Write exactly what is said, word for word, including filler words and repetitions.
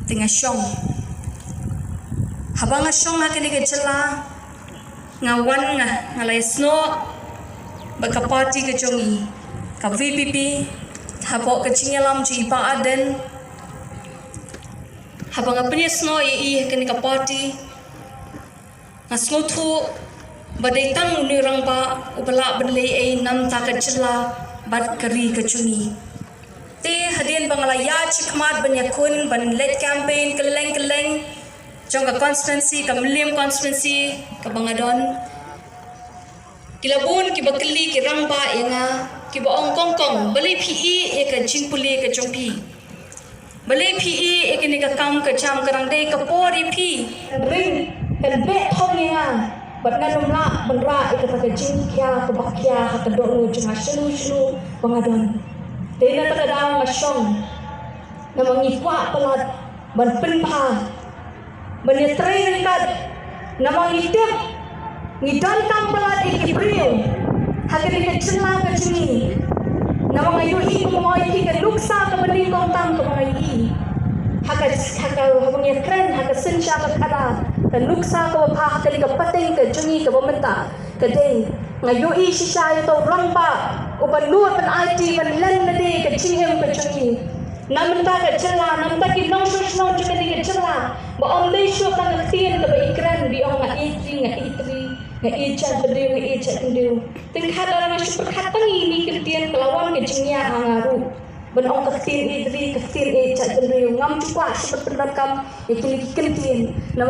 Te nga shong. Haba nga shong ha kane ka jylla, nga wan nga, nga la ïasnoh bad ka party ka jong i, ka V P P, hapoh ka jingïalam jong i Bah Ardent. Haba nga pynïasnoh ïa i ha kane ka party, nga sngewthuh ba dei tang une u rangbah uba lah ban leh ei namta ka jylla bad ka ri ka jong i. Te hadien ba nga la ïaid shakhmat ban ïakhun ban leit campaign kylleng kylleng jong ka constituency, ka Mylliem constituency kaba nga don, ki la bun kiba kylli ki rangbah ïa nga, kiba ong, "Kong Kong, balei phi ïeh ïa ka jingpule ka jong phi? Balei phi ïeh ïa kane ka kam ka jam, ka dang dei ka por ïa phi kan ring, kan beh thong ïa nga, bad ngan ym lah ban rah ïa kata ka jingkhia kaba khia ha ka dohnud jong nga shano shano ba nga don." Te na kata ka daw nga shong, namar ngi kwah palat ban pynbha, ban ïatrei ryngkat, namar ngi tip ngi donkam palat ïa ki briew ha kane ka jylla ka jong ngi. Namar nga ïohi kumno ïa ka nuksa kaba nyngkong tam kaba nga ïohi ha ka, ha ka, haba nga ïakren ha ka synshar ka khadar, ka nuksa kaba bha ha kane ka pateng ka jong ngi kaba mynta ka dei, nga ïohi shisha ïa uta u rangbah uba nud ban aiti ban len lade ka jingim ka jong ngi. Na mynta ka jylla, na mynta ki nongshong shnong jong kane ka jylla, ba ym dei shuh tang ka ktien kaba i kren, ba i ong, "Nga ïeit ri, nga ïeit ri, nga ïeit jaitbynriew, nga ïeit jaitbynriew." Te khadar nga shu pyrkhat tang ïa kine ki ktien, ka la wan ka jingïa ha nga ruh ban ong ka ktien ïeit ri, ka ktien ïeit jaitbynriew. Ngam ju kwah shu pyndonkam ïa kine ki ktien. Namar